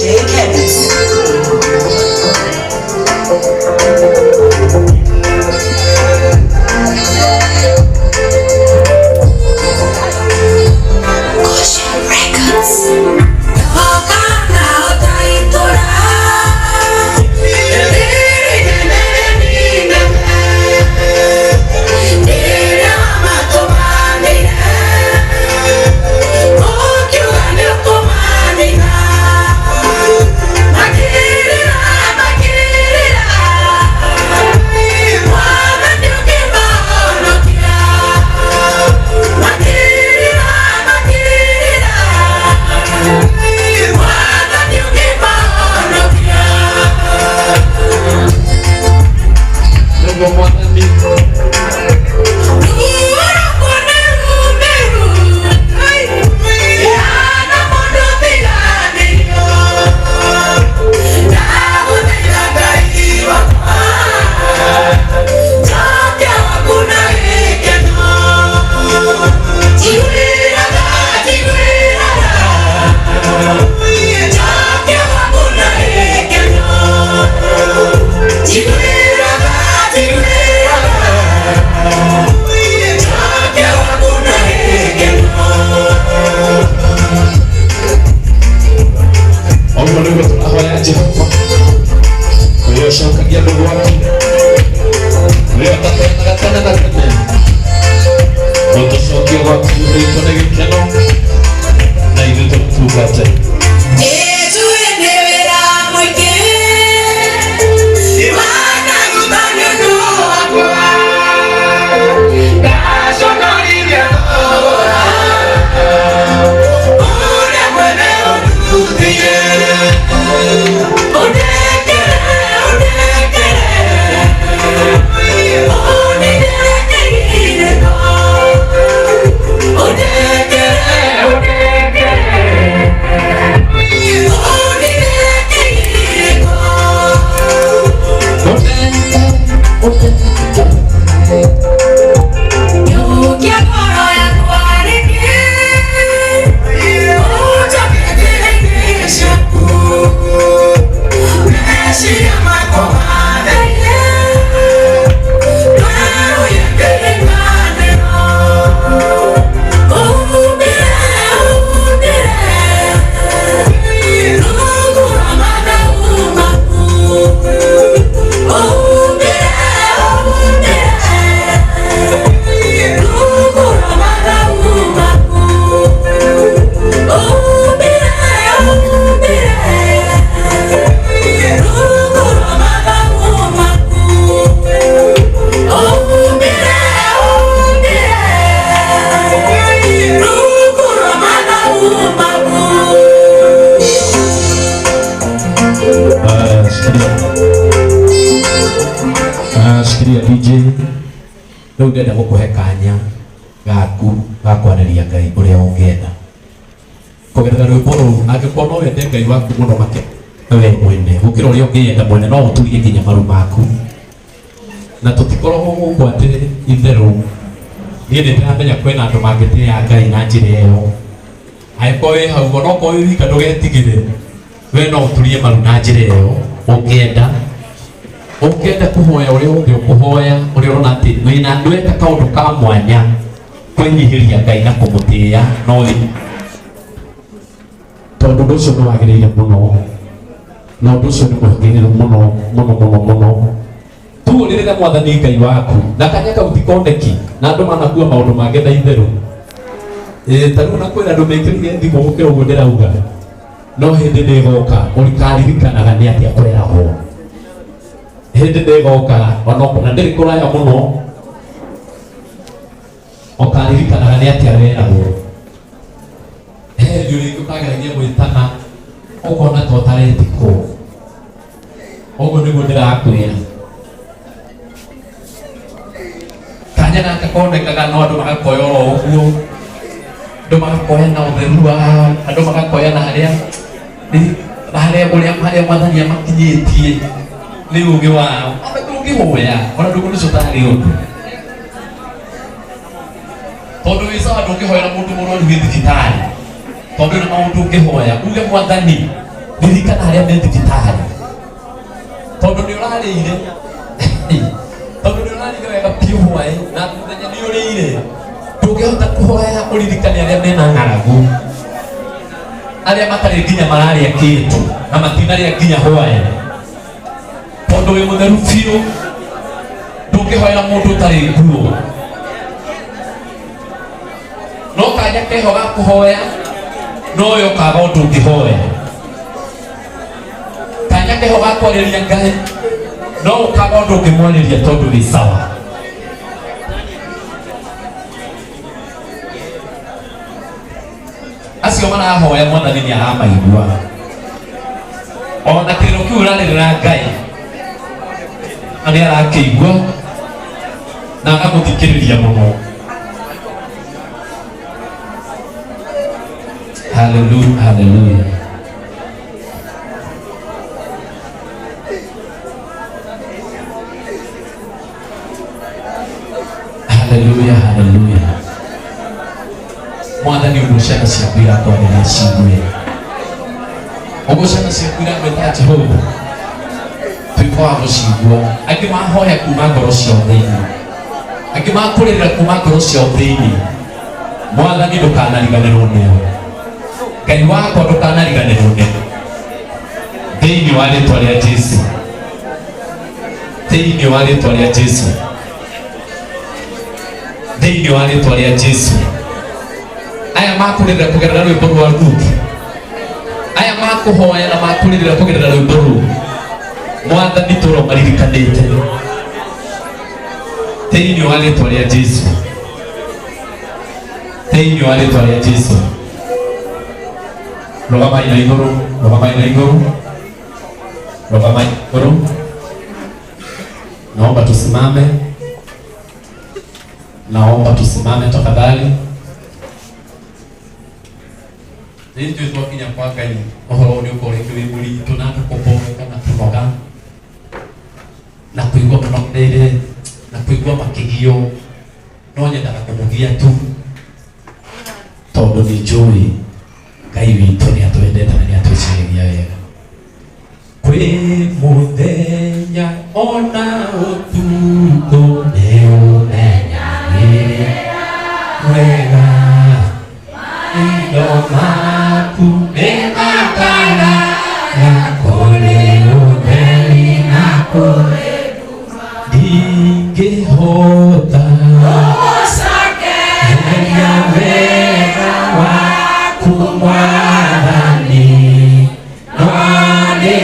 DJ Kennis. Caution Records. Nĩguo Mwathani. Ũguo nĩguo tũrahoya Jehova ũrĩa ũcokagia andũ gwaku, ũrĩa ũtateanaga tene na tene, ũtũcokie gwaku witũ nĩ gĩkeno na ithuĩ tũgũtungate. Ah, shikilia. Ah, shikilia DJ. Rĩu ndĩrenda gũkũhe kanya gaku ga kwarĩria Ngai ũrĩa ũngĩenda kũgerera rwĩmbo rũu. Angĩkorwo no wende Ngai waku mũno make we mwene gũkĩra ũrĩa ũngĩenda mwene, no ũturie nginya maru maku na tũtikoragwo gũkũ atĩ itherũ. Niĩ nĩ ndĩramenya kwĩna andũ mangĩtĩĩa Ngai na njĩra ĩyo. Angĩkorwo wĩ hau, onokorwo wĩ wika, ndũgetigĩre, we no ũturie maru na njĩra ĩyo ũngĩenda. Ũngĩenda kũhoya ũrĩa wothe ũkũhoya, ũrĩa ũrona atĩ wĩna ndweka kaũndũ ka mwanya kwĩnyihĩria Ngai na kũmũtĩĩa, no tondũ ũndũ ũcio nĩ wagĩrĩire mũno na ũndũ ũcio nĩ mwagĩrĩru mũno mũno mũno mũno. Tugũrĩrĩra Mwathani Ngai waku na kanya kau ti koneki na andũ manakua maũndũ mangĩ na itherũ. Ĩĩ, ta rĩu na kwĩna andũ mekĩrire thimũ gũkĩra ũguo ndĩrauga, no hĩndĩ nĩ ĩgoka ũrikaririkanaga nĩ atĩa kweragwo. Hĩndĩ nĩ ĩgoka ona na ndĩrĩ kũraya mũno ũkaririkanaga nĩ atĩa weragwo. He hĩndĩ rĩngĩ ũkageragia gwĩtana ũkona ta ũtaretĩkwo. Ũguo nĩguo ndĩrakwĩra, kanya gaka konekaga no andũ magakoya oro ũguo, andũ magakoya na ũtheru wao, andũ magakoya na harĩa na harĩa ũrĩa harĩa Mwathani amakinyĩtie nĩ ũgĩ wao. Ona ndũngĩhoya ona ndũngĩũcio tarĩ ũndũ tondũ wĩ sawa. Ndũngĩhoera mũndũ mũrwaru wĩ thibitarĩ tondũ na maũndũ ũngĩhoya uge Mwathani. Ririkana arĩa me thibitarĩ, tondũ nĩ ũrarĩire, tondũ nĩ ũrarĩire wega biũ hwaĩ na mũthenya nĩ ũrĩire, ndũngĩhota kũhoya ũririkane arĩa mena ng'aragu, arĩa matarĩ nginya mararĩa kĩndũ na matinarĩa nginya hwaĩ, tondũ wĩ mũtheru biũ, ndũngĩhoera mũndũ ũtarĩ nguo. No kanya keho ga kũhoya, nowe ũkaga ũndũ ũngĩhoya. Kanya keho ga kwarĩria Ngai, no ũkaga ũndũ ũngĩmwarĩria tondũ wĩ sawa. Acio marahoya, Mwathani nĩ aramaigua. Ona kĩrĩro kĩu ũrarĩrĩra Ngai na nĩ arakĩigua na agagũthikĩrĩria mũno. Haleluya, haleluya. Haleluya, haleluya. Mwathani, ũguo ciana ciaku irakwarĩria ciigue, ũguo ciana ciaku iramwĩta Jehova, tuĩka wa gũcigua. Angĩ mahoya kuma ngoro ciao thĩinĩ, angĩ makũrĩrĩra kuma ngoro ciao thĩinĩ. Mwathani, ndũkanariganĩrwo nĩo. Ngai wakwa, ndũkanariganĩrwo nĩo, thĩinĩ wa rĩtwa rĩa Jesu, thĩinĩ wa rĩtwa rĩa Jesu, thĩinĩ wa rĩtwa rĩa Jesu. Aya makũrĩrĩra kũgerera rwĩmbo rwa Ruth, aya makũhoya na makũrĩrĩra kũgerera rwĩmbo rũu, Mwathani, tũro maririkanĩte thĩinĩ wa rĩtwa rĩa Jesu, thĩinĩ wa rĩtwa rĩa Jesu. Rũgamai na igũrũ, rũgamai na igũrũ, rũgamai na igũrũ. Naomba tusimame, naomba tusimame tafadhali. Nĩ njũĩ twakinya kwa Ngai ũhoro nĩ ũkorwo rĩngĩ wĩ mũritũ na andũ kũboeka na kũnoga na kũigua manogereire na kũigua makĩgio, no nyendaga kũmũgia tu tondũ nĩ njũĩ Ngai witũ nĩ atwendete na nĩ atwĩciragia wega. Kwĩ mũthenya ona ũtukũ nĩ ũmenyagĩrĩra wega, indo maku nĩ makara na kũrĩ ũtheri na kũrĩ ndingĩhota geria wega waku, Mwathani, no nĩ